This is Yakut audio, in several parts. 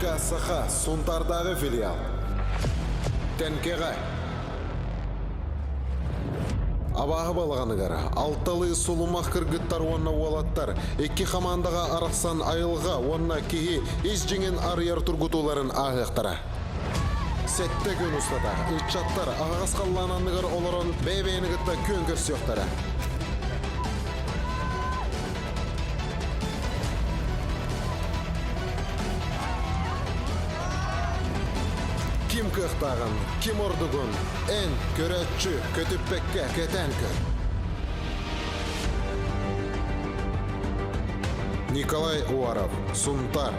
ХК Саха, Сунтаардааҕы филиал. Тэнкэҕэ. Абааһы балаҕаныгар алталыы сулумах кыргыттар уонна уолаттар икки хамаандаҕа арахсан айылҕа уонна киһи ис дьиҥин арыйар тургутууларын ааһыахтара. Сэттэ күн устата ыччаттар аһаҕас халлаан анныгар олорон бэйэ-бэйэни кытта күөн көрсүөхтэрэ. Ким кыахтааҕын, ким ордугун эн, көрөөччү, көтүппэккэ кэтээн көр. Николай Уаров, Сунтар.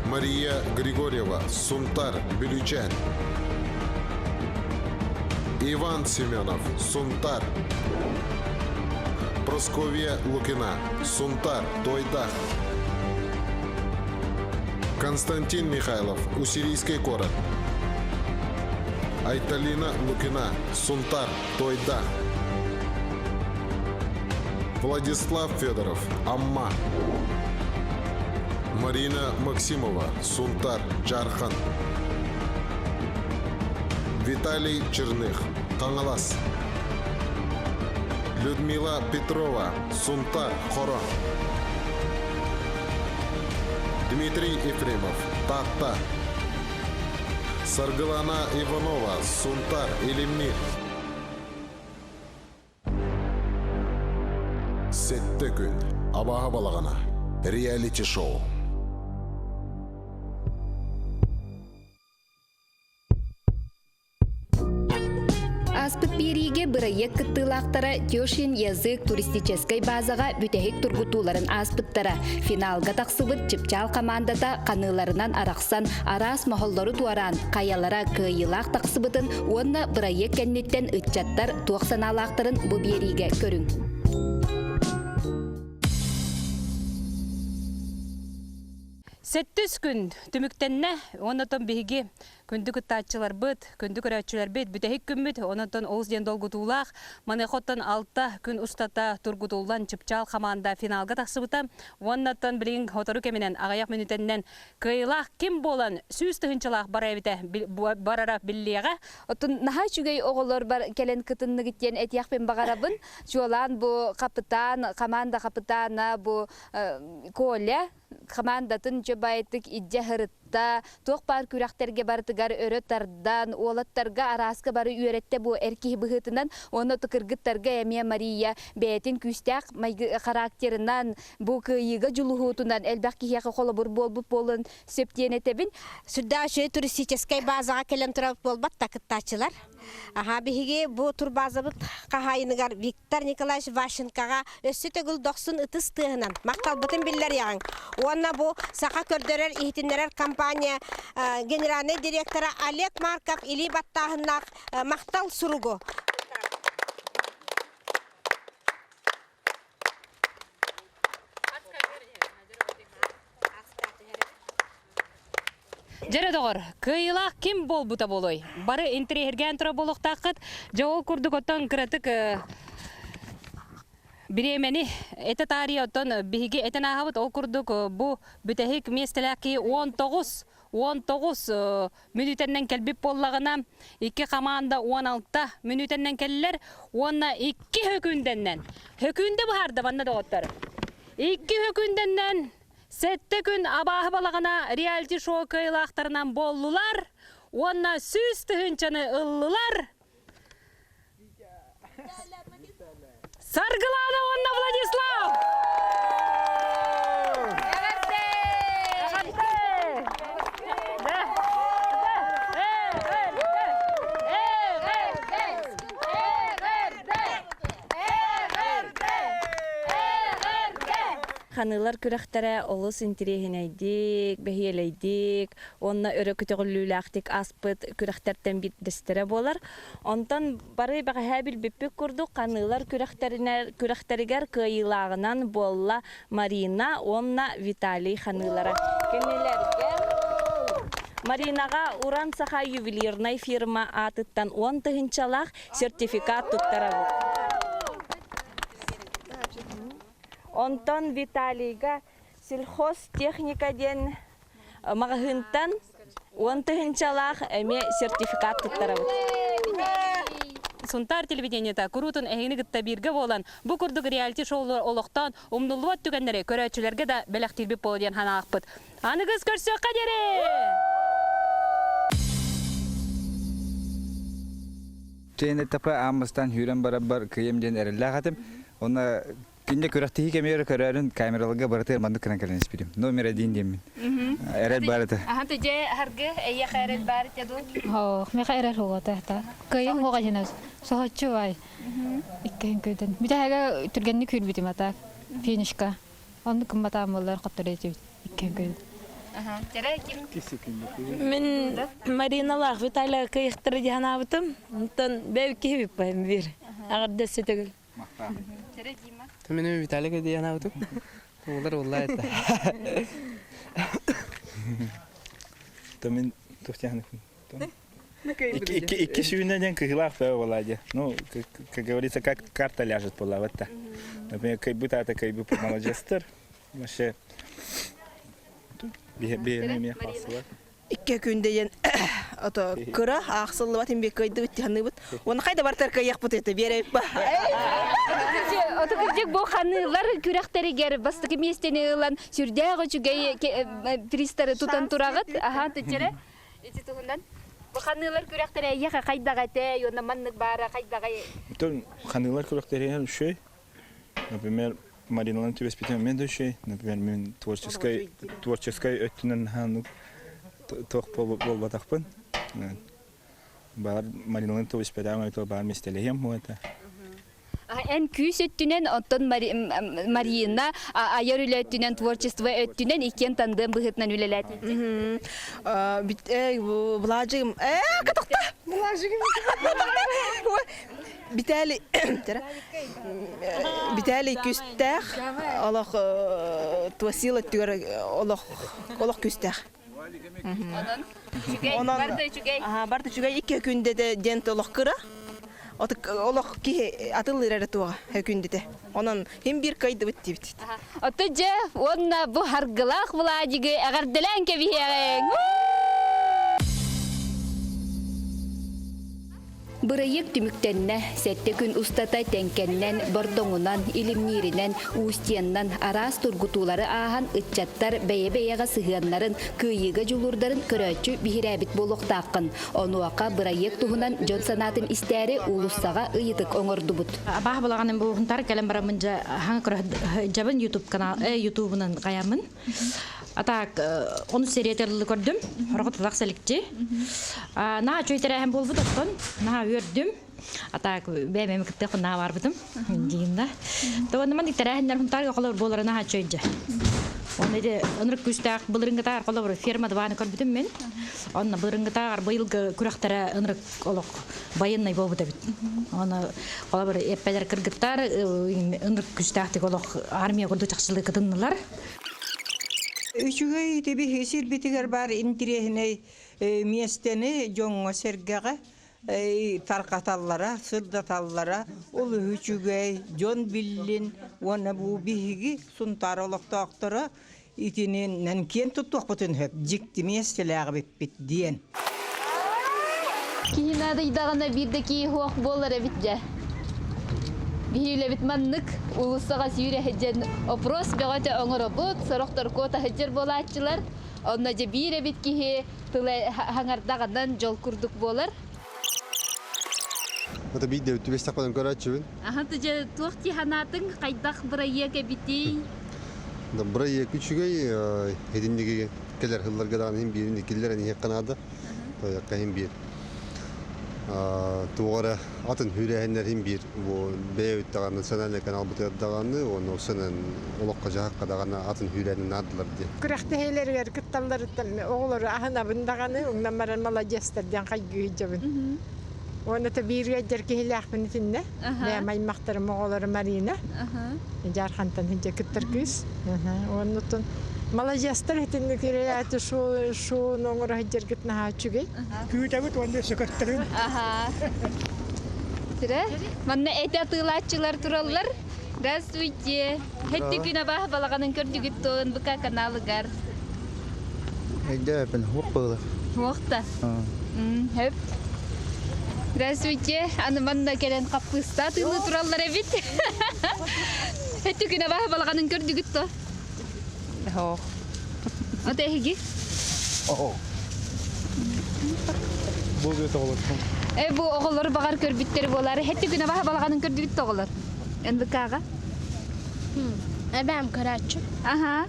Мария Григорьева, Сунтар, Бүлүүчээн. Иван Семенов, Сунтар. Просковья Лукина, Сунтар, Туойдах. Константин Михайлов, Уссурийский город. Айталина Лукина, Сунтар, Туойдах. Владислав Федоров, Амма. Марина Максимова, Сунтар, Дьаархан. Виталий Черных, Хаҥалас. Людмила Петрова, Сунтар, Хоро. Дмитрий Ефремов, Таатта. Саргылана Иванова, Сунтар, Илимнир. Сэттэ күн. Абааһы балаҕана. Реалити-шоу. Ааспыт биэриигэ бырайыак кыттыылаахтара Тешин язык туристическай базаҕа бүтэһик тургутууларын ааспыттара. Финалга тахсыбыт Чыпчаал хамаандата ханыыларынан арахсан, араас моһоллору туораан, хайалара кыайыылаах тахсыбытын уонна бырайыак кэнниттэн ыччаттар туох санаалаахтарын бу биэриигэ көрүҥ. Сэттис күн түмүктэннэ. Оннотон биһиги күндү кыттааччыларбыт, күндү көрөөччүлэрбит бүтэһик күммүт, онон олус диэн долгутуулаах. Маныаха оттон алта күн устата тургутуллан Чыпчаал хамаанда финалга тахсыбыта. Уоннаттан билигин сотору кэминэн аҕыйах мүнүүтэннэн кыайыылаах ким буолан 100 тыһыынчалаах бара эбитэ барара биллиэҕэ. Оттон наһаа үчүгэй оҕолор бар кэлэн кытынныгыт диэн этиэхпин баҕарабын. Чуолаан бу хапытаан, команда хапытаана бу Коля командатын дьобайтык иддьэ сырытта, туох баар күрэхтэргэ барытыгар өрө тардан, уолаттарга арааска бары үөрэттэ бу эр киһи быһыытынан уонна кыргыттарга эмиэ Мария бэйэтин күүстээх характерынан бу кыайыыга дьулуһуутунан элбэх киһиэхэ холобур буолбут буолуон сөп диэн этэбин. Сүрдээх үчүгэй туристическай базаҕа кэлэн турар буолбат да кыттааччылар. Аха, биһиги бу турбазабыт хаһаайыныгар Виктор Николаевич Ващенкоҕа өссө төгүл дохсун ытыс тыаһынан махталбытын биллэриэҕиҥ. Уонна бу Саха көрдөрөр-иһитиннэрэр компания генеральнай директора Олег Марков илии баттааһыннаах махтал суругу Дьэрэ доҕор, кыайыылаах ким буолбута буолуой? Бары интэриэһиргээн турар буолуохтааххыт. Дьэ ол курдук оттон кыратык бириэмэни этэ таарыйа оттон биһиги этэн ааһабыт. Ол курдук бу бүтэһик миэстэлээх киһи 19 19 мүнүүтэннэн кэлбит буоллаҕына, икки хамаанда 16 мүнүүтэннэн кэллэр уонна икки хөкүүндэннэн. Хөкүүндэ быһаарда манна доҕоттор. Икки хөкүүндэннэн Сэттэ күн абааһы балаҕана реалити-шоу кыайыылаахтарынан буоллулар уонна 100 тыһыынчаны ыллылар. Саргылана уонна Владислав! Эҕэрдэ! Эҕэрдэ! Эҕэрдэ! Эҕэрдэ! Эҕэрдэ! Эҕэрдэ! Эҕэрдэ! Ханыылар күрэхтэрэ олус интириэһинэйдик, бэһиэлэйдик уонна өрө көтөҕүллүүлээхтик ааспыт күрэхтэртэн биирдэстэрэ буолар. Онтон бары бэҕэһээ билбиппит курдук ханыылар күрэхтэригэр кыайыылааҕынан буолла Марина уонна Виталий ханыылара. Кинилэргэ Маринаҕа Уран Саха ювелирнай фирма аатыттан 10 тыһыынчалаах сертификат туттарабыт. Онтон Виталийга сельхозтехника диэн Маҕаһыынтан уон тыһыынчалаах эмиэ сертификат туттарабыт. Сунтаар телевидениета куруутун эһигини кытта бииргэ буолан, бу курдук реалити-шоулар олохтоон умнуллубат түгэннэри көрөөччүлэргэ да бэлэхтиирбит буолуо диэн санаахпыт. Аныгыс көрсүөххэ диэри! Чэйин этапа аан бастаан сүүрэн барарбар кыйым диэн эрэллээх этим. Онно Кинде күрэхтэһии кэмигэр көрөөрүн камераларга барытыгар маннык гынан кэлэн испитим. Номер один диэммин. Эрэл баар этэ. Ахан тыдьэ харгы эйиэхэ эрэл баар этэ дуу? Ох, меха эрэл хугата та. Кыйым хуга жинас. Соһоччу бай. Иккиһин көйдөн. Бүтәһәгә түргэнник күрбүтүм ата. Финишка. Онну кымматаам боллар хоттор этибит. Иккиһин көйдөн. Терэ ким? Мин Мариналаах Виталий кыйыктары диһанаабытым. Онтон бэйб киһи биппайым бир. Аҕырдас сөтөгүл. Мен Виталий Кадьянаабытым. Улар улла это. То мен тухтяхныкпын. Икки сүүнэ диэн кыһылаах бөҕө буолаа дии. Ну, как говорится, как карта ляжет буолла вот та. Например, кыйбыт аата кыйбыт молодецтар. Вообще, биһиэхэ эмиэ хаалсылар. Икки күн диэн ото кыра аахсыллыбат имбек кыайдыбыт тиһанныбыт. Уонна хайда бартар кыайыахпыт это биэрэбит ба. Ото кырдьык бу ханыылар күрэхтэригэр бастакы миэстэни ылан сүрдээх үчүгэй пристары тутан тураҕыт. Аха тыччара. Ити туһунан бу ханыылар күрэхтэрэ эйиэхэ хайдах этэ, уонна маннык баара хайдаҕай? Бүтүн ханыылар күрэхтэригэр үчүгэй. Например, Мариналан түбэспитим эмиэ да үчүгэй. Например, мин творческай творческай өттүнэн наһаа туох буолбатахпын. Баар Мариналан түбэспэтэҕим эбэтэр баар миэстэлэһиэм буо этэ. Эн күүс өттүнэн, оттон Марина айар үлэ өттүнэн, творчество өттүнэн иккиэн тандем быһыытынан үлэлээтин. Былаажыгым ээ катахта Былаажыгым Виталий Виталий күстээх олох туосил өттүгэр олох олох күстээх. Онон үчүгэй, барда үчүгэй. Барда үчүгэй икки күндэтэ диэн олох кыра. Олох киһи атыллыыр эрэ туоҕа күндүтэ. Онон хим биир кыайдыбыт диибит. Ото дьэ уонна бу харгылаах Владигы эҕэрдэлээн кэбиһиэҕиҥ. Бырайыак түмүктэннэ. Сэттэ күн устата Тэҥкэннэн, Бордоҥунан, Илимнииринэн, Устьеннан араас тургутуулары ааһан ыччаттар бэйэ-бэйэҕэ сыһыаннарын, кыайыыга дьулуурдарын көрөөччү биһирээбит буолуохтааххын. Онуоха бырайыак туһунан дьон санаатын истээри уулуссаҕа ыйытык оҥордубут. Абааһы балаҕаным буолуохтар кэлэн бараммын дьэ хаҥа көрө дьабын YouTube канал ютубунан хаяммын. А так, ону сериятерлы көрдүм. Хорохот тылах сэликчи. Наһаа үчүгэй тэрээһин буолбут оттон. Наһаа үөрдүм. А так, бэйэм кытта хуннаа барбытым. Диин да. Тоҕонно маннык тэрээһиннэр хунтаарга холобур буолара наһаа үчүгэй дьэ. Оны де ынырык күүстээх былырыҥҥытааҕар холобур ферма дыбааны көрбүтүм мин. Онно былырыҥҥытааҕар быйылгы күрэхтэрэ ынырык олох военный буолбут эбит. Оны холобур эппелер кыргыттар ынырык күүстээхтик олох армия курдук чахчылыы кытыннылар. Үчүгэй ити сирбитигэр баар интириэһинэй миэстэни дьоҥҥо-сэргэҕэ тарҕаталлара, сырдаталлара ол үчүгэй, дьон биллин уонна бу биһиги Сунтаар олохтоохторо итининэн киэн туттуохпутун сөп, дьикти миэстэлээх эбиппит диэн. Киһи наадыйдаҕына биир да киһи суох буолар эбит дьэ. Биһи үлэбит маннык уулуссаҕа сүүрэ сылдьан опрос бөҕөтө оҥоробут, сорохтор куота сылдьар буолааччылар. Онно дьэ биир эбит киһи тыла хаҥардаҕынан дьол курдук буолар. Это биир түбэстэхпинэн көрөөччүбүн. Аха дьэ туох дии санаатыҥ, хайдах бырайыак эбитий? Бырайыак үчүгэй, итинниги кэлэр сылларга даҕаны иһин биирин иккиллэрин иһиэххэ наада. Тойокка иһин биир. Туох эрэ атын үүрээһиннэр иһин биир бу бэйэбит даҕаны национальный каналбытыгар даҕаны уонна усанан олоххо-дьаһахха даҕаны атын үүрээни наадалар диэн. Күрэхтэһиилэригэр кытталларыттан оҕолору аһынабын даҕаны, уҥнан баран маладьыастар диэн хайгыы сылдьабын. Уонна та биир ыалдьар киһилээхпин итиннэ. Бэйэм аймахтарым оҕолоро Марина. Дьаархантан сылдьа кыттар кыыс. Уонна маладьыастар итинник реалити шоу шоуну оҥоро сылдьаргыт наһаа үчүгэй. Күүтэбит уонна сөкөттөрүн. Сирэ, манна эти атыылааччылар тураллар. Здравствуйте. Хэттик күн абааһы балаҕанын көрдүгүт туон БК каналыгар. Өйдөөпүн, хуох быылы. Хуох да. Хөп. Здравствуйте. Аны манна кэлэн хаппыыста тыылы тураллар эбит. Өттү күнэ баһы балаҕанын көрдүгүт то? Хоох. Ото эһиги? Оо. Бу Э бу оҕолор баҕар көрбүттэр буолар. Хэттэ күнэ баһы балаҕанын көрдүгүт то оҕолор? НВК-ҕа? Эбээм көрөөччү. Аха.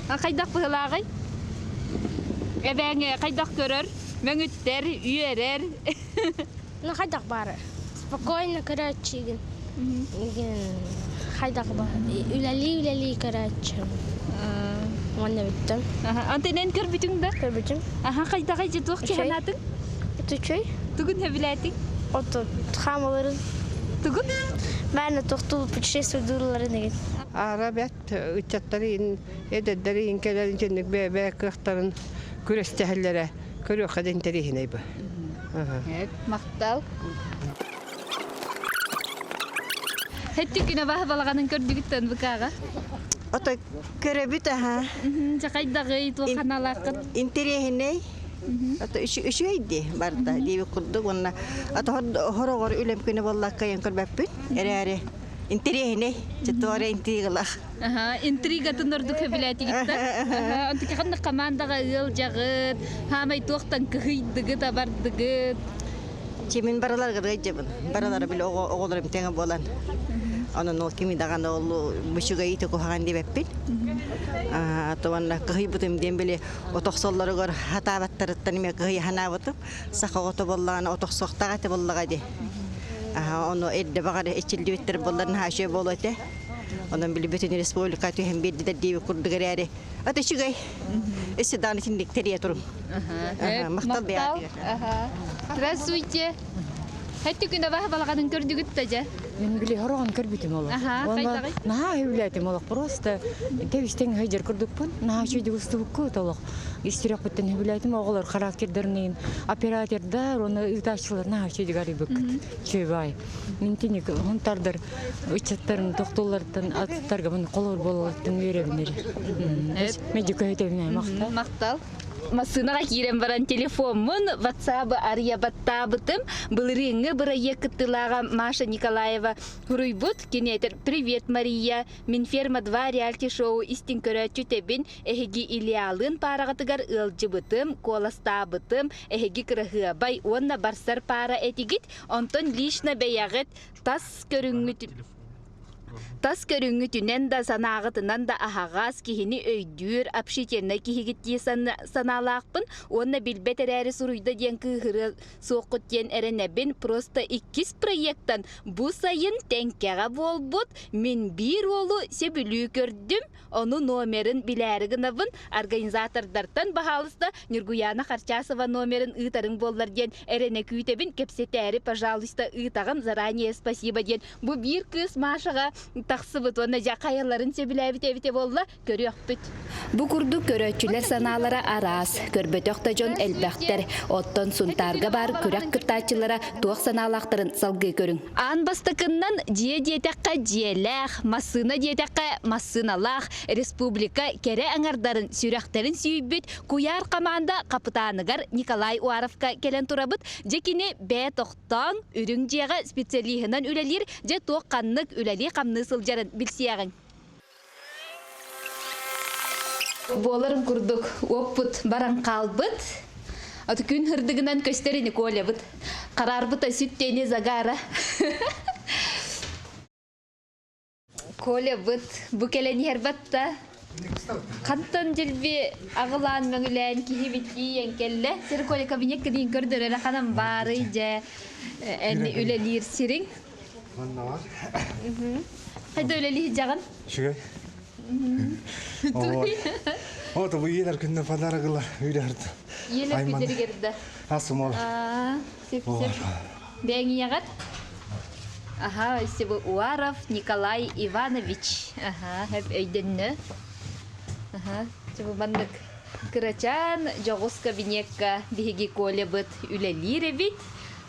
Хайдах быһылааҕый? Эбээҥ хайдах көрөр? Мөҥүттэр, үөрэр. Ну хайдах баары. Спокойно көрөөччүгүн. Хайдах үлэлии-үлэлии көрөөччү. Уонна бүттүм. Антенен көрбүтүҥ да? Көрбүтүм. Аха, хайдах же туох киһанаатыҥ? Үчүгэй. Тугун сөбүлээтиҥ? Оту хаамаларын. Тугун? Бааны тохтуу путешествуйдуулларын деген. Аара бэт ыччаттары эдэрдэри кэлэрин дьэнник бэйэ кыахтарын күрэстэһэллэрэ көрүөххэ да интэриэһинэй бу. Махтал. Хэттик күнэ баһы балаҕанын көрдүгүттэн быкааҕа. Ото көрөбүт аха. Дьахайдаҕый туох ханалааххыт? Интэриэһинэй. Ото үчүгэй дии барда диэбит курдук уонна ото хороҕор үлэм күнэ буоллакка кыайан көрбөппүн. Эрээри интэриэһинэй. Чөтуора интригалах. Интригатын ордук сөбүлээтигит да? Онтуки ханнык командаҕа ыалдьаҕыт, хаамай туохтан кыһыйдыгыт, абардыгыт? Чимин барыларыгар ыалдьабын. Барылара били оҕолорум тэҥэ буолан. Онон ол кими даҕаны ол үчүгэй ити куһаҕан диэбэппин. Туонна кыһыйбытым диэн били отохсоллоругар хатаабаттарыттан эмиэ кыһыйа санаабытым. Саха оҕото буоллаҕына отохсуохтаах этэ буоллаҕа дии. Ону эрдэ баҕар эчиллибиттэр буоллар наһаа үчүгэй буолуо этэ. Онон били бүтүн республика түһэн биэрдилэр диэбит курдук эрээри ата үчүгэй. Өссө даҕаны итинник тэрийэ турум. Махтал бэйэҕитигэр. Здравствуйте. Хэттик күнэ баһы балаҕанын көрдүгүт да дьэ? Мин били хороҕон көрбүтүм олох. Уонна наһаа үһүлээтим олох просто тэбистэн сылдьар курдукпун. Наһаа үчүгэй устубукку олох. Ис сүрэхпиттэн үһүлээтим оҕолор характердарынын оператордар уонна ыытааччылар наһаа үчүгэй арыйбыккыт. Үчүгэй. Мин тиник хунтардар ыччаттарын тохтууллартан аттарга мин холор буолаллартан үөрэбин эрэ. Меди көһөтөбүн махтал. Махтал. Массыынаҕа киирэн баран телефоммун WhatsApp арыйа баттаабытым. Былырыыҥҥы бырайыак кыттыылааҕа Маша Николаева суруйбут. Кини этэр «Привет, Мария! Мин Ферма-2 реалити-шоу истиҥ көрөөччү тэбин. Эһиги Ильялыын паараҕытыгар ыалдьыбытым, куоластаабытым. Эһиги кыраһыабай уонна барсар паара этигит. Онтон лично бэйэҕит тас көрүҥҥүт Тас көрүҥҥүтүнэн да, санааҕытынан да аһаҕас, киһини өйдүүр, общительнай киһигит дии санаалаахпын уонна билбэт эрээри суруйда диэн кыыһырыа суоххут диэн эрэнэбин. Просто иккис проектан бу сайын Тэҥкэҕэ буолбут мин биир уолу сөбүлүү көрдүм, ону номерын билээри гынабын. Организатордартан баһаалыста Ньургуяна Харчасова номерын ыытарыҥ буоллар диэн эрэнэ күүтэбин, кэпсэтээри, пожалуйста, ыытаҕын, заранее спасибо диэн Бу биир кыыс Машаҕа тахсыбыт уонна дьэ хайаларын сөбүлээбит эбитэ буолла, көрүөхпүт. Бу курдук көрөөччүлэр санаалара араас, көрбөтөх да дьон элбэхтэр. Оттон Сунтаарга баар күрэх кыттааччылара туох санаалаахтарын салгыы көрүҥ. Аан бастакыннан дьиэ диэтэххэ дьиэлээх, массыына диэтэххэ массыыналаах республика кэрэ аҥардарын сүрэхтэрин сүүйбүт куйаар хамаанда хапытааныгар Николай Уаровка кэлэн турабыт. Дьэ кини бэйэ тохтоон, үрүҥ дьиэҕэ специалиһынан үлэлиир, дьэ туох ханнык үлэлии-хамныы сылдьарын билсиэҕиҥ. Буоларын курдук уоппут баран хаалбыт. Аты күн һырдыгынан көстөр ини Колябыт. Хараарбыта сүт тени загара. Коля быт бу кэлэн иһэр батта. Хантан дьилби аҕылаан мөҥүлээн киһибит тиийэн кэллэ. Сир Коля кабинет кэдиин көрдөрөрө ханан баарый дьэ эн үлэлиир сириҥ. Манна бар. Хайда үлэлии дьаҕын? Үчүгэй. О, то бу иелер күннен подарок ылар үйрәрді. Иелер күндеригерді. Асым ол. Сеп, сеп. Бэҥийэҕит? Аха, өссө Уаров Николай Иванович. Аха, хөп өйдөннө. Аха, бу маннык кырачаан дьоҕус кабинекка биһиги Колябыт үлэлиир эбит.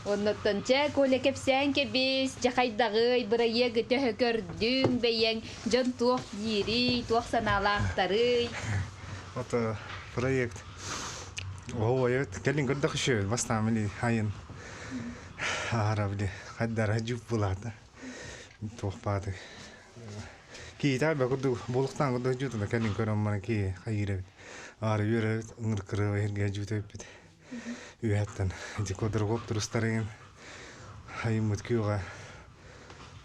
Оннуттан чэ, Коля кэпсээн кэбис, дьэ хайдаҕый, бырайыагы төһө көрдүҥ бэйэҥ, дьон туох диирий, туох санаалаахтарый? Вот проект. Оо, evet, кэлин көрдөх еще бастаан били хайын аара били хайдара жуп булаата. Туох бааты. Киитаа бэ курдук буолуктаан курдук жутуна кэлин көрөн баран ки хайыыр эбит. Аара үөрэ ыҥыр кырыа иһиргэ жута эппит. Үөһэттэн ити квадрокоптер турустарыгын хайыммыт күөҕэ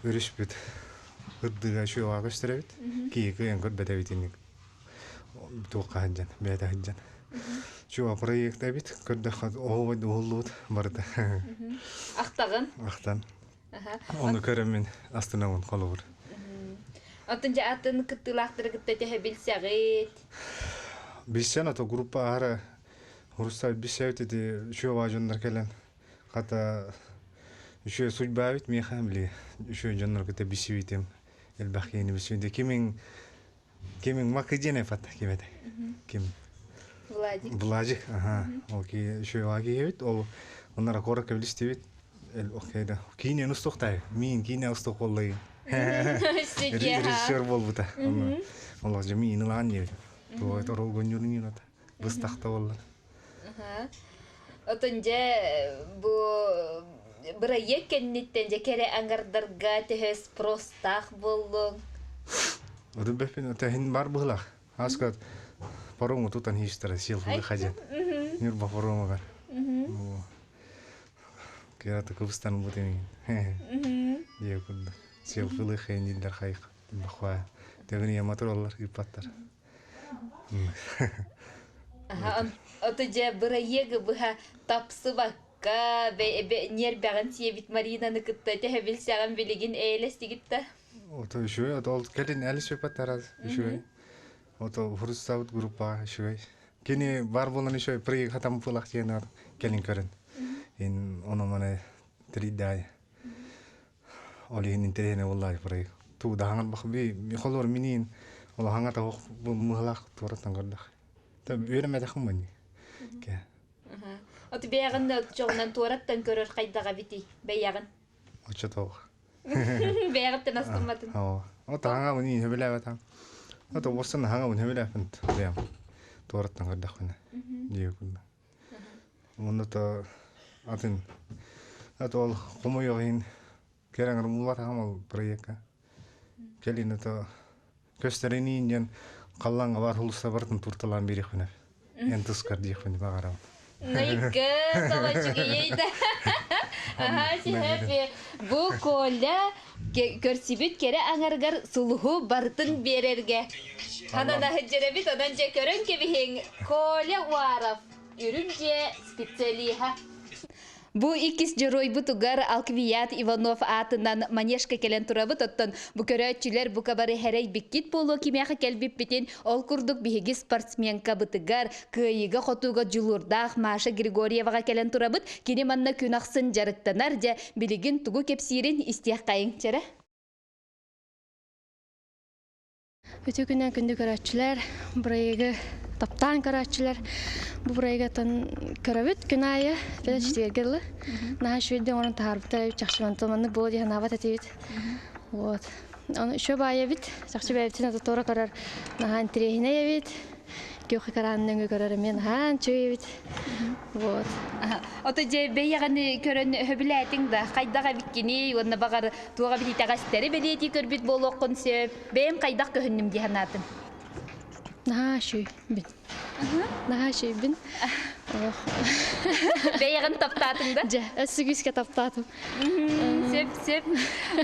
өрүспүт ырдыга үчүгэҕэ көстөр эбит. Киһи кыайан көрбөт эбит инник туохха сылдьан, бэйэтэ сылдьан. Чуо проект эбит, көрдөххө оһуобай уһуллубут барыта. Ахтаҕын? Ахтан. Ону көрөммүн астынабын холобур. Оттон дьэ атын кыттыылаахтары кытта төһө билсэҕит? Билсэн ото группа аара Хрусталь билсэбит ити үчүгэй дьоннор кэлэн хата үчүгэй судьба эбит миэхэ били үчүгэй дьоннор кытта билсибитим элбэх киһини билсибитим кимиҥ кимиҥ Макы диэн эпат ким этэ ким Владик Владик аха ол ки үчүгэй киһи эбит ол оннара куоракка билистибит окейда киинэ устуохтай миин киинэ устуох буоллай режиссер буолбута ол же миин ылаан диэбит туой торол гонньурун быстахта буоллар. Отон дьэ бу бырайыак кэнниттэн дьэ кэрэ аҥардарга төһө спростаах буоллуҥ? Отун бэппин тэһин бар быһылах. Аскат парому тутан хиштара сел хаден. Нюрба паромагар. Кирата кыбыстан бутын. Дие курдук. Селфилы хендилер хайык. Бахва. Тегини яматыр олар ипаттар. Ото дьэ бырайыагы быһа тапсыбакка ньиэрбэҕин сиэбит Маринаны кытта төһө билсэҕин билигин эйэлэстигит да? Ото үчүгэй, ото ол кэлин әлі сөпаттар үчүгэй. Ото хурустабыт группаҕа үчүгэй. Кини бар буолан үчүгэй проект хатам пылах диэн кэлин көрөн. Ин ону маны триддай. Ол иһин интэриэһинэй буоллаҕа проект. Туу даһаҥар бах би холор миниин ол хаҥа тоҕох мыһылаах туораттан көрдөх. Та үөрэммэтэххин мани. Ке. От бэйэҕин чоҕунан туораттан көрөр хайдаҕа битий бэйэҕин? Оччо тоҕох. Бэйэҕиттэн астымматын. Оо. От хаҥа мuni хөбүлээбэтам. От оборсон хаҥа мун хөбүлээппин бэйэм туораттан көрдөхпүнэ. Дии курдук. Уонна то атын ат ол хомойуох иһин кэрэҥэр муулатаҕым ол проекка. Кэлин то көстөрүн диэн халлааҥҥа баар хулуста барытын турталаан биэриэхпинэ. Эн тускар диэхпин баҕарабын. Найга салачыгыйый да. Аха, сиһэпи. Бу Коля көрсүбүт кэрэ аҥарыгар сулуһу барытын биэрэргэ. Ханан аһыдьэрэбит, онон дьэ көрөн кэбиһиҥ. Коля Уаров, үрүҥ дьиэ специалиһа. Бу иккис дьоруойбутугар Алквият Иванов аатынан манежка кэлэн турабыт. Оттон бу көрөөччүлэр бука бары хэрэй-биккит буолуо кимиэхэ кэлбиппитин, ол курдук биһиги спортсменкабытыгар кыайыыга-хотууга дьулуурдаах Маша Григорьеваҕа кэлэн турабыт. Кини манна күн ахсын дьарыктанар, дьэ билигин тугу кэпсиирин истиэххэйиҥ чэрэ. Үтүө күннэн күндү көрөөччүлэр, бырайыагы таптаан көрөөччүлэр бу бырайыагаттан көрөбүт күн аайы тэлэ четвергэ дылы. Наһаа үчүгэйдик оҥорон таһаарбыттар эбит чахчы мантан маннык буолуо дии санаабат этибит. Вот. Ону үчүгэй баайы эбит. Чахчы бэйэбитин ата туора көрөр наһаа интэриэһинэй эбит. Күөх экран нөҥүө көрөр эмиэ наһаа үчүгэй эбит. Вот. Ото дьэ бэйэҕини көрөн өһөбүлээтиҥ да хайдах эбиккиний уонна баҕар туох эбит итэҕэстэри бэлиэтии көрбүт буолуоххун сөп. Бэйэм хайдах көһүннүм дии санаатым. Наһаа үчүгэйбин. Наһаа үчүгэйбин. Бэйэҕин таптаатыҥ да? Дьэ, өссө күүскэ таптаатым. Сөп, сөп.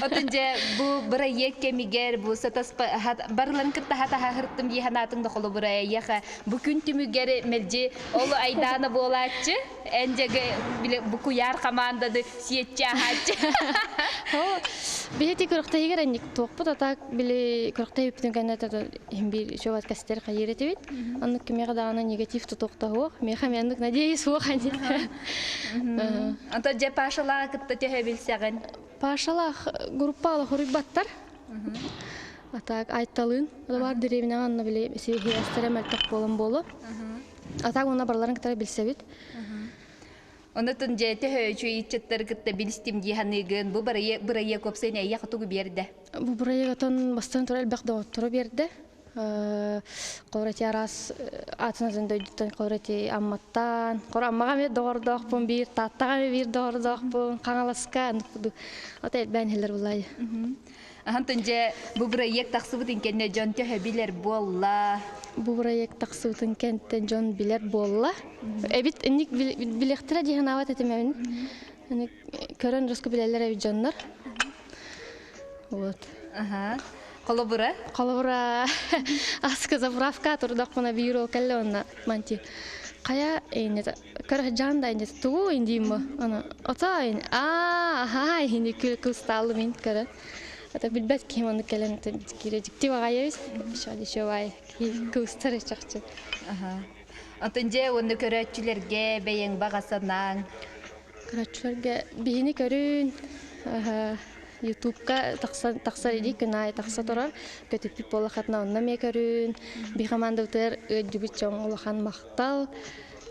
Отун дьэ, бу бырайыак кэмигэр бу сатаспа барыларын кытта хатаһа дии санаатыҥ да холобура эйиэхэ бу күн түмүгэр мэлдьи ол айдаана буолааччы эн дьэгэ бу куйаар хамаанданы сиэччи аһааччы. Биһи күрэхтэһиигэр анник туохпут а так били күрэхтэһииппитин кэннэ иһин биир үчүгэй кэстэр хайыыр этибит. Оннук кимиэхэ даҕаны негатив тутуохтаһуох. Миэхэ эмиэ оннук надеюсь суох ани. Ото дьэ Пашалааҕы кытта төһө билсэҕин? Пашалаах группаала хоруйбаттар. А так Айталыын бар деревняҕа онно били сиэстэрэ мөлтөх буолан буолуо. А так уонна барыларын кытары билсэбит. Онотун дьэ төһө үчүгэй ыччаттары кытта билистим дии саныыгын. Бу бырайыак уопсайын эйиэхэ тугу биэрдэ? Бу бырайыак отон бастан тура элбэх доҕоттору биэрдэ. Холобура араас атын-атын дойдуттан холобура Амматтан, холобура Аммаҕа эмиэ доҕордоохпун биир, Тааттаҕа эмиэ биир доҕордоохпун, Хаҥаласка ото элбээн иһэллэр буллаайы. Антон дьэ бу бырайыак тахсыбытын кэннэ дьон төһө билэр буолла? Бу бырайыак тахсыбытын кэнниттэн дьон билэр буолла. Эбит инник билиэхтэрэ дии санаабат этим эбин. Көрөн руску билэллэр эбит дьоннор. Вот. Ага. Холобура? Холобура, аска заправка турдахпына биир ол кэллэ онно манти. Хайа иннета көрө жан да иннета тугу индиим бу аны ото ин аа аха ини күл кустаалым ин көрө. Ата билбэт киһим ону кэлэн кире дьикти баҕайабыз. Еще бай кустар чахчы. Аха. Онтон дьэ уонна көрөөччүлэргэ бэйэҥ баҕа санааҥ. Көрөөччүлэргэ биһини көрүн Ютубка тахсар илии күн аайы тахса турар. Көтүппүт буоллаххытына онно эмиэ көрүн. Би хамаандабытыгар ыалдьыбыт дьоҥ улахан махтал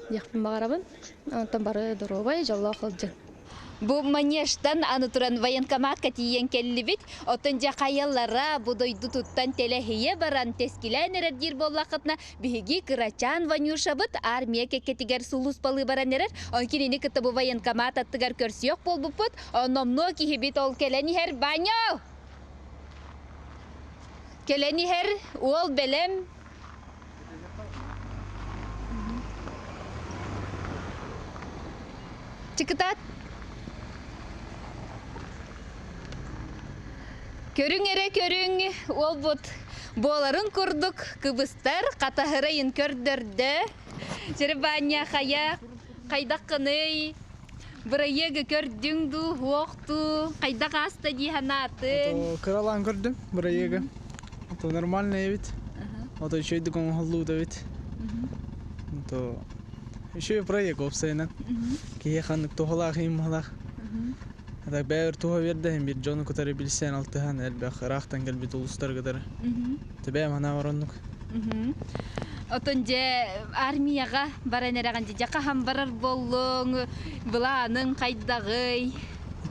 диэхпин баҕарабын. Онтон бары доруобай, дьоллоох сылдьыҥ. Бу манежтан аны туран военкоматка тиийэн кэллибит. Оттон дьэ хайалара бу дойдутуттан тэлэһийэ баран тэскилээн эрэр диир буоллаххытына, Биһиги кырачаан Ванюшабыт армия кэккэтигэр сулууспалыы баран эрэр. Он кинини кытта бу военкомат аттыгар көрсүөх буолбуппут. Номнуо киһибит ол кэлэн иһэр. Ваня! Кэлэн иһэр, уол бэлэм. Чыкытат. Көрүҥ эрэ көрүҥ, уолбут буоларын курдук кыбыстар, хатаһырайын көрдөрдө. Чербаня хайа, хайдаххыный? Бырайыагы көрдүҥ дуу, суох дуу, хайдах ааста дии санаатыҥ? Кыралаан көрдүм бырайыагы. То нормально эбит. Ото үчүгэйдик оҥоһуллубут эбит. То үчүгэй проект уопсайынан. Киһи ханнык туһалаах иһин Так бэйэр туһа биэрдэһин бир дьону кытары билсэн алтыһан элбэх ыраахтан кэлбит улуустары кытары. Төбөм анаа ороннук. Отон дьэ армияҕа баран эрэҕин дьэ хаһан барар буоллуҥ, былааныҥ хайдаҕый?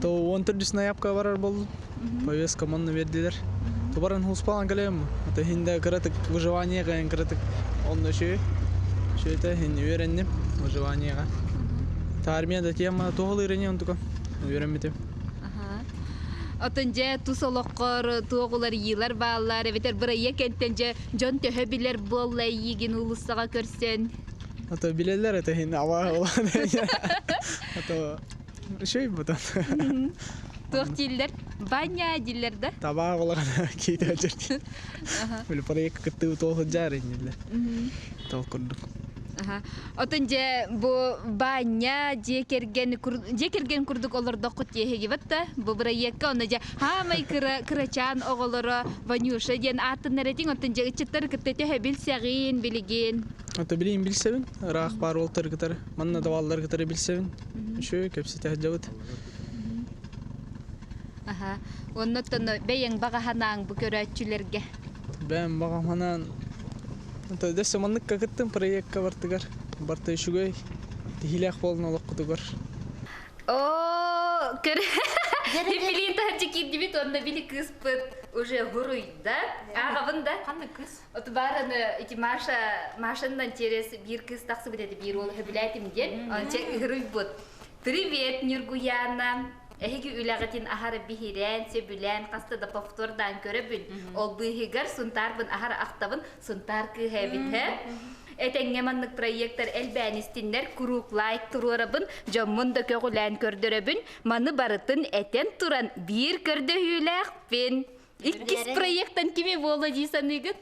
То он төрдүс ноябка барар боллум. Повестка манна бердилер. То баран хуспалан кэлэм. Ото хинде кыратык выживание кайын кыратык онно үшүй. Үшүйте хин үөренним выживаниега. Та армияда тема туһалыырыни онтука үөрэммитим. Отон дьэ тус олоххор туох уларыйыылар бааллар эбэтэр бырайыак кэнтэн дьэ дьон төһө билэр буолла эйиигин уулуссаҕа көрсөн? Ото билэллэр это хин аба Ото Үчүгэй бутан. Туох дииллэр? Баня дииллэр да? Табаа олаҕына киитэ дьэрти. Били проект кыттыы туох сылдьаар иннилэр. Тол курдук. Отон дьэ бу баня дьиэ кэргэн дьиэ кэргэн курдук олордоххут диэһигибит да бу бырайыакка онно дьэ хаамай кыра кырачаан оҕолоро Ванюша диэн ааттанар этиҥ оттон дьэ ыччаттары кытта төһө билсэҕин билигин Ото билигин билсэбин ыраах баар уолтары кытары манна да бааллары кытары билсэбин Үчүгэй кэпсэтэ сылдьабыт. Аха. Оннуттан бэйэҥ баҕа санааҥ бу көрөөччүлэргэ? Бэйэм баҕам санаан дөссө манныкка кыттым проекка бартыгар. Барта үчүгэй, тиһилээх буолан олоххутугар. Оо, көр. Билин таһырдьа киирдибит уонна били кыыспыт уже буруйда. Ааҕабын да? Ханнык кыыс? Отубараны ити Маша, Машаннан через биир кыыс тахсыбыт этэ биир уол сөбүлээтим диэн. Онча ыһыруйбут. Привет, Ньургуяна. Эһиги үлэҕитин аһара биһирээн, сөбүлээн, хаста да повтордаан көрөбүн. Ол быыһыгар Сунтаарбын аһара ахтабын, Сунтаар кыыһа эбит, һэ? Этэҥҥэ маннык проектар элбээн истиннэр, куруук лайк туруорабын, дьоммун да көҕүлээн көрдөрөбүн. Маны барытын этэн туран биир көрдөһүүлээхпин. Иккис проекттан кими буолла дии саныыгыт?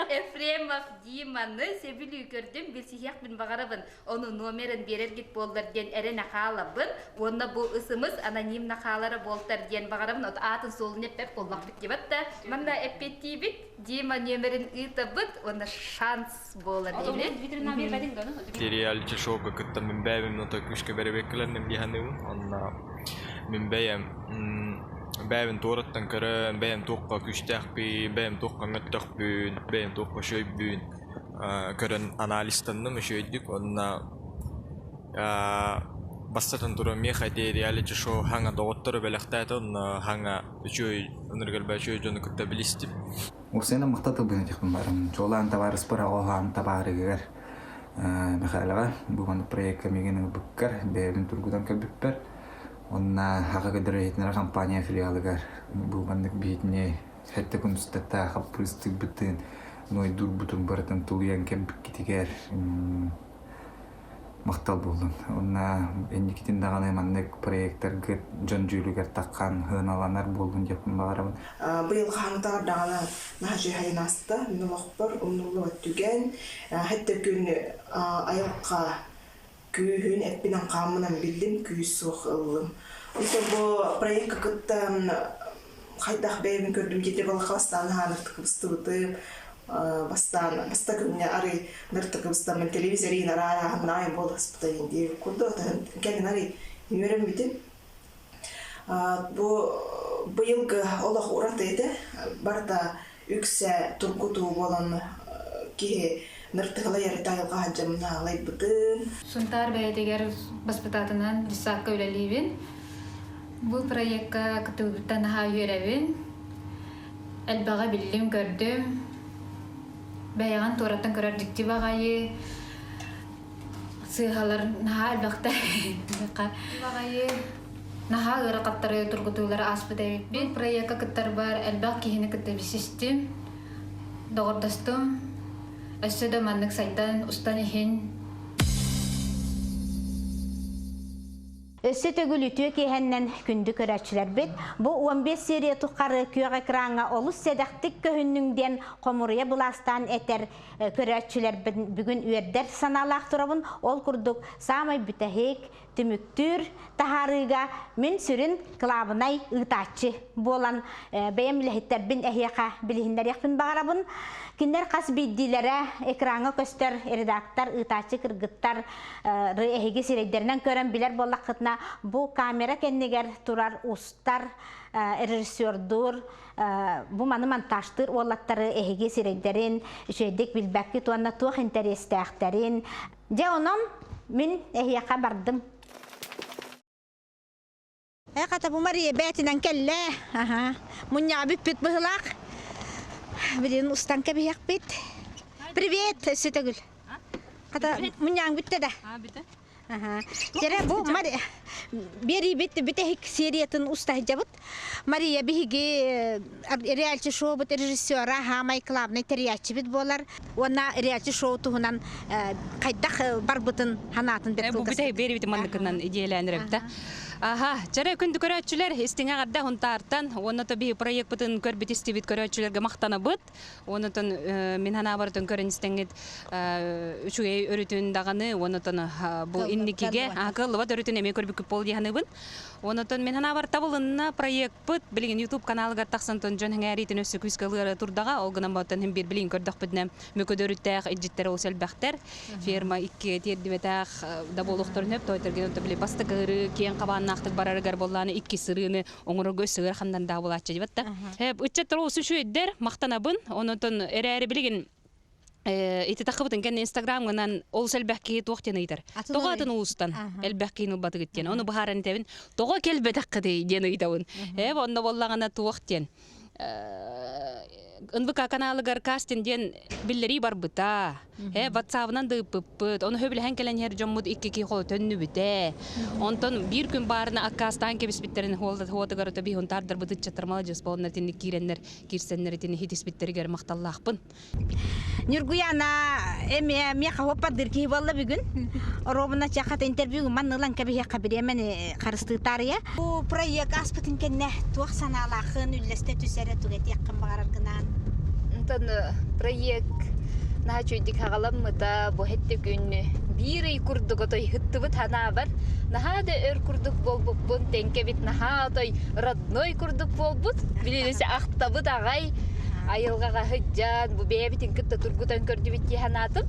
Ефремов Диманы сөбүлүү көрдүм, билсиһиэхпин баҕарабын. Ону номерын биэрэргит буоллар диэн эрэнэ хаалабын. Уонна бу ысымыс анонимно хаалара буолтар диэн баҕарабын. От аатын суолун эппэт буоллахпыт диэбэт да. Манна эппиэттиибит. Дима номерин ыытабыт уонна шанс буолар ини. Реалити шоуга кытта мин бэйэбин ото күүскэ бэрэбиэркэлэнним дии саныыбын. Онно мин бэйэм бэйэбин туораттан көрөн, бэйэм туохха күүстээхпин, бэйэм туохха мөлтөхпүн, бэйэм туохха үчүгэйбин көрөн анализтанным үчүгэйдик уонна бастатан туран миэхэ ити реалити шоу хаҥа доҕоттору бэлэхтээтэ онно хаҥа үчүгэй ынырык элбэх үчүгэй дьону кытта билистим. Уопсайынан махтал тылбын этиэхпин баарым. Чуолаан табаарыспар оҕоһоон табаарыгыгар Михайлова бу маннык проекка миигин ылбыккар, бэйэбин тургутан көрбүппэр. Онна Хаха көдөрө иһитиннэрэр компания филиалыгар бу маннык биһитини сэттэ күн устата хаппырыыстыырбытын, нуойдуурбутун барытын тулуйан кэлбиккитигэр махтал буоллун. Уонна инникитин даҕаны маннык проектаргыт дьон дьүүлүгэр таххан сыаналанар буоллун диэхпин баҕарабын. Быйыл хаһаҥытаҕар даҕаны наһаа үчүгэй ааста. Мин олохпор умнуллубат түгэн. Хэттэ күн айылҕа күүһүн эппинэн хааммынан биллим, күүс суох ыллым. Онтон бу проекка кыттан хайдах бэйэбин көрдүм диэтэ балаха бастаан хааныртык быстыбытым бастаан баста күҥҥэ арый ныртык быстаммын телевизорин араараһын аай буоласпытайын диэбит курдук кэлин арый үөрэммитим бу быйылгы олох ураты этэ барыта үксэ тургутуу буолан киһи ныртыгылай эрэ айылҕа сылдьамнаалайбытым Сунтаар бэйэтигэр баспытаатынан десакка үлэлиибин. Бу проекка кыттыбыттан наһаа үөрэбин. Элбэҕи биллим-көрдүм. Бэйэҕин туораттан көрөр дьикти баҕайы. Сыыһалар наһаа элбэхтэр. Баҕайы наһаа ыарахаттары тургутуулары ааспыт эбиппин. Проекка кыттарбар элбэх киһини кытта билсистим, доҕордостум. Өссө да маннык сайдан, устан иһин. Өссө төгүл үтүө киэһэннэн күндү көрөөччүлэрбит, бу 15 серия тухары күөх экраҥҥа олус сэдэхтик көһүннүҥ диэн хомуруйа былаастаан этэр көрөөччүлэрбин бүгүн үөрдэр санаалаах турабын. Ол курдук саамай бүтэһик, түмүктүүр таһаарыыга мин сүрүн кылаабынай ыытааччы буолан бэйэм үлэһиттэрбин эһиэхэ билиһиннэриэхпин баҕарабын. Кинилэр хас биирдиилэрэ экраҥҥа көстөр редактор, ыытааччы кыргыттар эһиги сирэйдэринэн көрөн билэр буоллаххытына, бу камера кэннигэр турар устар, режиссердуур, бу маны монтажтыыр уолаттары эһиги сирэйдэрин үчүгэйдик билбэккит уонна туох интэриэстээхтэрин. Дьэ онон мин эһиэхэ бардым. Э хата бу Мария бээтинэн кэллэ. Аха. Мунньаҕа бүппүт быһылаах. Билин устан кэбиһиэхпит. Привет, өссө төгүл. Хата мунньаҕаҥ бүттэ да? бүтэ. Аха. Дьэрэ бу Мария биэриибит бүтэһик сериятын устаһыдьабыт. Мария биһиги реалити шоубут режиссера хаамай главный тэрийээччибит буолар. Уонна реалити шоу туһунан хайдах барбытын ханаатын бэрт Бу бүтэһик биэриибит манныкынан идиэлээн эрэбитэ. Аха, чэрэ күндү көрөөччүлэр, истиҥэ эҕэрдэ Хунтаартан уонна то биһи проекпытын көрбүт истибит көрөөччүлэргэ махтанабыт. Онотон мин санаабарытын көрөн истэҥҥит үчүгэй өрүтүн даҕаны, онотон бу инникигэ кыаллыбат өрүтүн эмиэ көрбүккүт буол дии саныыбын. Онотон мин санаабар табылынна проекпыт билигин YouTube каналыгар тахсан тон дьон сэҥээриитин өссө күүскэ ылыара турдаҕа. Ол гынан баттан хин биир билигин көрдөхпүтүнэ мөкөдөрүттээх илдьиттэр олус элбэхтэр. Ферма икки тиэрдибэтэх да буолуохтарын сөп. Тойтергин били бастакы ырыы киэҥ хабааннаахтык барарыгар буоллааны икки сырыыны оҥорорго өссө ыараханнан даа буолааччы дибат да. Ыччаттар олус үчүгэйдэр, махтанабын. Онотон эрээри билигин ити таххыбытын кэннэ инстаграмҥынан олус элбэх киһи туох диэн ыйытар. Тоҕо атын улуустан элбэх киһини ылбатыгыт диэн. Ону быһааран этэбин. Тоҕо кэлбэтэххитий диэн ыйытабын. Э онно буоллаҕына туох диэн. НВК каналыгар кастинг диэн биллэрии барбыта. Э, ватсабынан да ыыппыппыт. Ону сөбүлэһэн кэлэн иһэр дьоммут икки киһи холо төннүбүтэ. Онтон биир күн баарына аккаастаан кэбиспиттэрин хуотыгар өтө биһун тардарбыт ыччаттар маладьыас буоланнар итинник киирэннэр киирсэннэр итини хитиспиттэригэр махталлаахпын. Ньургуяна эмиэ миэхэ хуоппардыыр киһи буолла бүгүн. Оруобуна чахата интервью маннылан кэбиһиэххэ бириэмэни харыстыытаарыйа. Бу проект ааспытын кэннэ туох санаалааххын үллэстэ түсэрэ тугэтиэххин баҕараргынаан? Онтон проект наһаа үчүгэйдик хаҕаламмыта бу хэттэ күн биир ый курдук отой ыттыбыт ханаабар наһаа да өр курдук буолбуппун тэҥкэбит наһаа отой родной курдук буолбут билиниси ахтабыт аҕай айылҕаҕа сылдьан бу бэйэбитин кытта тургутан көрдүбүт дии санаатым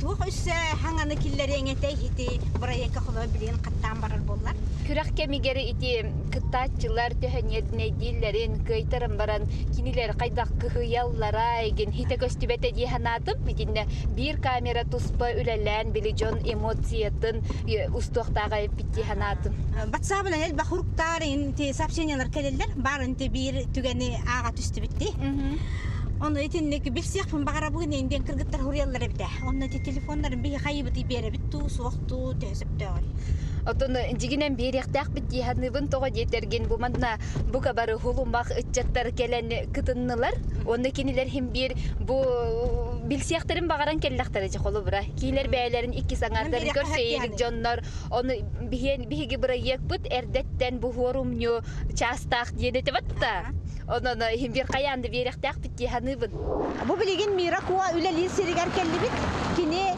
Туох өссө хаҥаны киллэриэҥ этэй ити бырайыакка холобур билигин хаттаан барар буоллар? Күрэх кэмигэр ити кыттааччылар төһө ньиэрбинэйдииллэрин кыайтаран баран кинилэр хайдах кыһыйаллара игин хитэ көстүбэтэ дии санаатым. Итиннэ биир камера туспа үлэлээн били дьон эмоциятын устуохтааҕа эппит дии санаатым. Батсаабынан элбэх уруктаар инти сообщениялар кэлэллэр. Баар инти биир түгэни ааҕа түстүбүт дии. Ону итинник билсиэхпин баҕарабын ин диэн кыргыттар хуруйаллар эбитэ. Онно ити телефоннарын биһи хайыбытый биэрэбит дуу, суох дуу, төһө сөптөөҕүй? Отон дьигинэн биэриэхтээхпит дии саныыбын тоҕо диэтэргин бу манна бука бары хулумах ыччаттар кэлэн кытыннылар. Уонна кинилэр хим биир бу билсиэхтэрин баҕаран кэллэхтэрэ дьэ холобура. Киилэр бэйэлэрин икки саҥардарын көрсөйелик дьоннор ону биһиэн биһиги бырайыакпыт эрдэттэн бу хуорумньу чаастаах диэн этибат да. Онон иһин биир хайаан да биэрэхтээхпит дии саныыбын. Бу билигин Мира Куо үлэлиир сиригэр кэллибит. Кини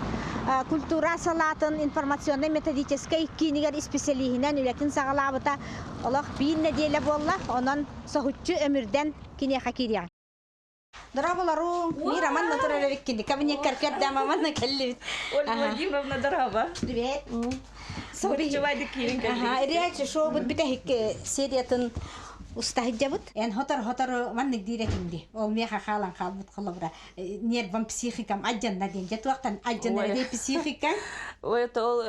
культура салаатын информационнай-методическай киинигэр исписэлииһинэн үлэтин саҕалаабыта олох биир нэдиэлэ буолла. Онон соһуччу өмүрдэн киниэхэ киириэҕин. Дорооболоруҥ, Мира манна турар эбиккин. Кабинеккар көрдөм, манна кэллибит. Ольга Владимировна, дорообо. Привет. Соһуччубайдык киирин кэллигит. Реалити шоубут бүтэһик сериятын устаһыдьабыт. Эн хотор-хотору маннык диир этим ди. Ол миэхэ хаалан хаалбыт холобура. Нервам психикам адьанна диэн. Дьэ туохтан адьанна дии психикаҥ? Ой, это ол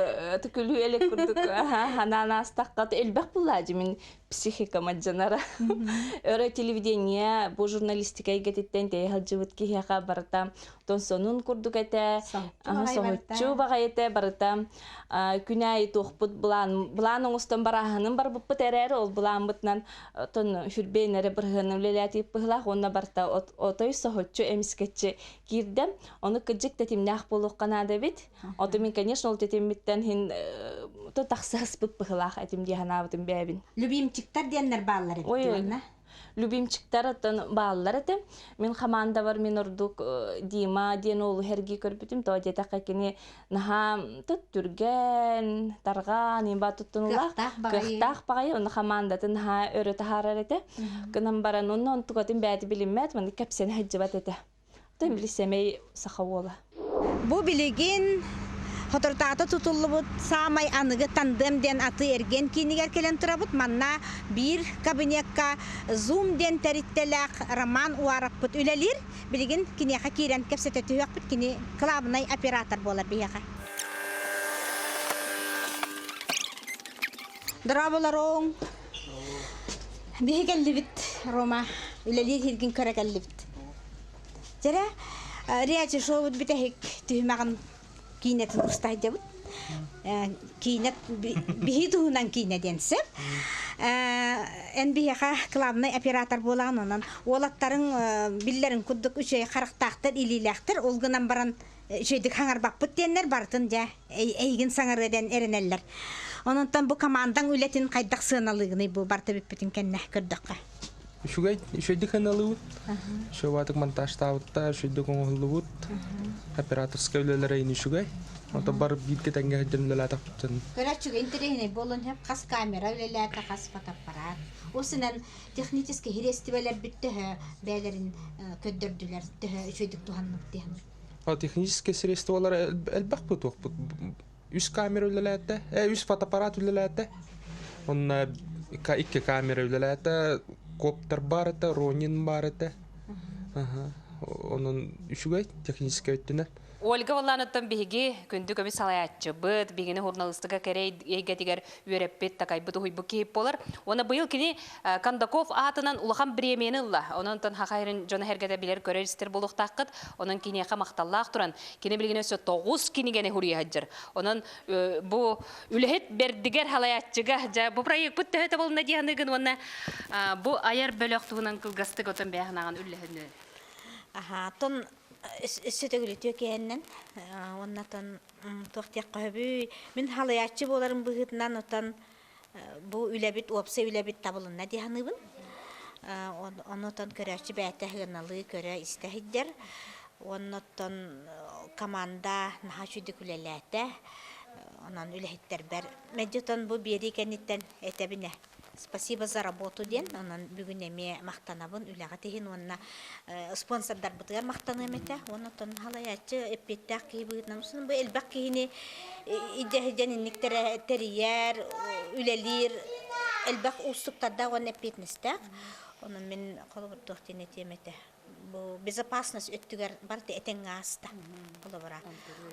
күлүү элек курдук ханаан аастахха элбэх буллаажы мин психикам адьанара. Өрө телевидение бу журналистика эйгэтиттэн тэйэ сылдьыбыт киһиэхэ барыта тон сонун курдук этэ, соһуччу баҕайы этэ барыта күн аайы туохпут былаан былаан оҥостон барааһынын барбыппыт эрээри ол былааммытынан тон хүрбээн эрэ бырыһыаны үлэлээтип быһылаах уонна барыта отой соһуччу эмискэччи киирдэ. Ону кыдьык тэтимнээх буолуохха наада эбит. Ото мин, конечно, ол тэтиммиттэн хин то тахсыһыспыт быһылаах этим дии санаабытым бэйэбин. Любимчиктар диэннэр бааллар эбит Ой, любимчиктар оттон бааллар этэ. Мин хамаандабар мин ордук Дима диэн уолу сэргии көрбүтүм. Тоҕо диэтэххэ кини наһаа тут түргэн, тарҕаан, имба туттунулаах, кыахтаах баҕайы. Онно хамаандатын наһаа өрө таһаарар этэ. Гынан баран, онно онтукатын бэйэтэ билиммэт, маннык кэпсэнэ сылдьыбат этэ. Оттон били сэмэй саха уола. Бу билигин соторутааҕыта тутуллубут саамай аныгы тандем диэн атыы-эргиэн киинигэр кэлэн турабыт. Манна биир кабинекка Zoom диэн тэрилтэлээх Роман Уаровпыт үлэлиир. Билигин киниэхэ киирэн кэпсэтэ түһүөхпүт. Кини кылаабынай оператор буолар биһиэхэ. Дорооболоруҥ! Биһи кэллибит, Рома. Үлэлиир сиргин көрө кэллибит. Дьэрэ, реалити шоубут бүтэһик түһүмэҕин киинэтин устайдыбыт. Киинэ биһи туһунан киинэ диэн сөп. Эн биһиэхэ главный оператор буолаҕын, онон уолаттарыҥ биллэрин курдук үчүгэй харахтаахтар, илиилээхтэр, ол гынан баран үчүгэйдик хаҥарбаппыт диэннэр барытын дьэ эйигин саҥарыа диэн эрэнэллэр. Ононтон бу командаҥ үлэтин хайдах сыаналыыгыный бу барыта бүппүтүн кэннэ көрдөххө? Үчүгэй, үчүгэйдик сыаналыыбыт. Үчүгэй монтажтаабыттар, үчүгэйдик оҥоһуллубут. Операторскай үлэлэрэ ини үчүгэй. Ото бар бииргэ тэҥҥэ сылдьан үлэлээтэхпитин. Көрөөччүгэ интэриэһинэй буолуон сөп. Хас камера үлэлээтэ, хас фотоаппарат. Ол сынан техническэй средстволарбыт төһө бэйэлэрин көрдөрдүлэр, төһө үчүгэйдик туһанныбыт диэн. Техническэй средстволар элбэх туохпут. Үс камера үлэлээтэ, үс фотоаппарат үлэлээтэ. Онно икки камера үлэлээтэ, коптер баар этэ, Ронин баар этэ. Онон үчүгэй техническэй өттүнэн. Ольга Валланыттан биһиги күндү көмүс салайааччыбыт, биһигини журналистика кэрэ эйгэтигэр үөрэппит, такайбыт, уһуйбут киһи буолар. Уонна быйыл кини Кондаков аатынан улахан бириэмийэни ылла. Онон Саха сирин дьоно-сэргэтэ билэр, көрөр-истэр буолуохтааххыт. Онон киниэхэ махталлаах туран, кини билигин өссө 9 кинигэни суруйа сылдьар. Онон бу үлэһит бэрдигэр салайааччыга дьэ бу проекпыт төһө табылынна дии саныыгын уонна бу айар бөлөх туһунан кылгастык отон бэйэ санааҕын үллэһиннэ. Аха, тон өссө төгүлүтүө киһэннэн уонна тон туох диэххэ сөбүй мин халыйааччы буоларым быһыытынан отон бу үлэбит уопсай үлэбит табылынна дии саныыбын ону отон көрөөччү бэйэтэ сыаналыы көрө истэ сылдьар уонна оттон команда наһаа үчүгдүк үлэлээтэ онон үлэһиттэрбэр мэлдьи отон бу биэрии кэнниттэн этэбин ээ Спасибо за работу диэн, онон бүгүн эмиэ махтанабын үлэҕит иһин уонна спонсордарбытыгар махтаныам этэ. Уонна оттон халайааччы эппиэттээх киһи быһыытынан бу элбэх киһини идьэһидьэн инник тэрийэр, үлэлиир элбэх уустуктардаах уонна эппиэтинэстээх. Онон мин холобурдуох диэн этиэм этэ. Бу безопасность өттүгэр барыта этэҥҥэ ааста. Холобура,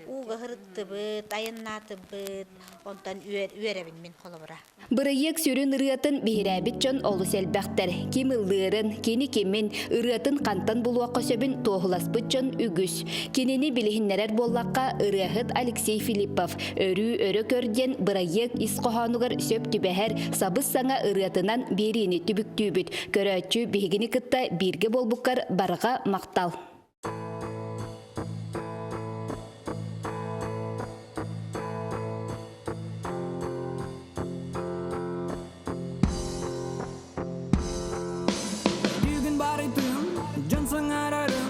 ууга ырыттыбыт, айаннаатыбыт, онтон үөрэбин мин холобура. Бырайыак сүрүн ырыатын биһирээбит дьон олус элбэхтэр. Ким ыллыырын, кини кимин, ырыатын хантан булуохха сөбүн туоһуласпыт дьон үгүс. Кинини билиһиннэрэр буоллахха, ырыаһыт Алексей Филиппов «Өрүү өрө көр» диэн бырайыак ис хоһоонугар сөп түбэһэр сабыс-саҥа ырыатынан биэриини түбүктүүбүт. Көрөөччү биһигини кытта бииргэ буолбуккар барҕа махтал! Бүгүн барытым, дьон саҥарарым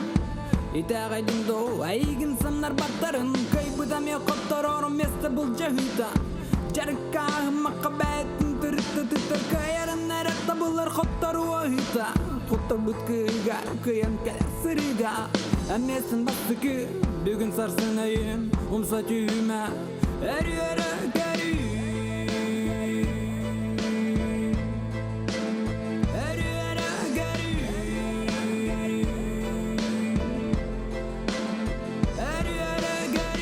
Итэҕэйдим доо, эйигин самнарбаттарын Кыайбытам хотторорум место былдьаһыыта Дьарыккааһыммакка бэйэтин тырытта тыттар Кыайарын эрэ табыллар хотторуу аһыыта Хотторбут кыыга кыайан кэлэр сырыыга Эмиэсин бастакы бүгүн сарсын өйүм Умса түһүмэ Өрүөрэ көрүү Өрүөрэ көрүү Өрүөрэ көрүү Өрүөрэ көрүү Өрүөрэ көрүү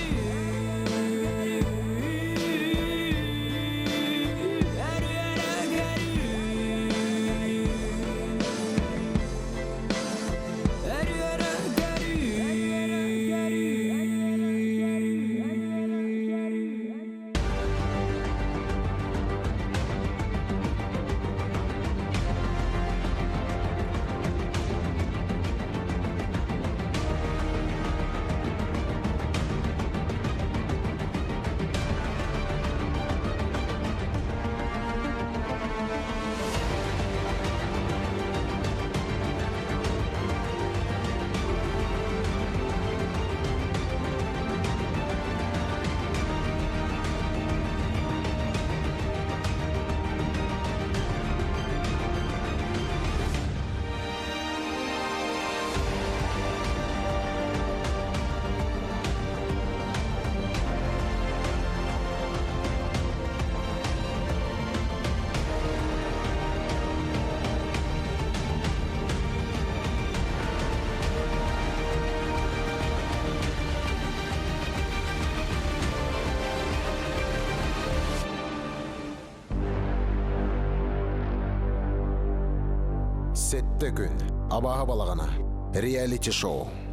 Сэттэ күн. Абааһы балаҕана. Реалити-шоу.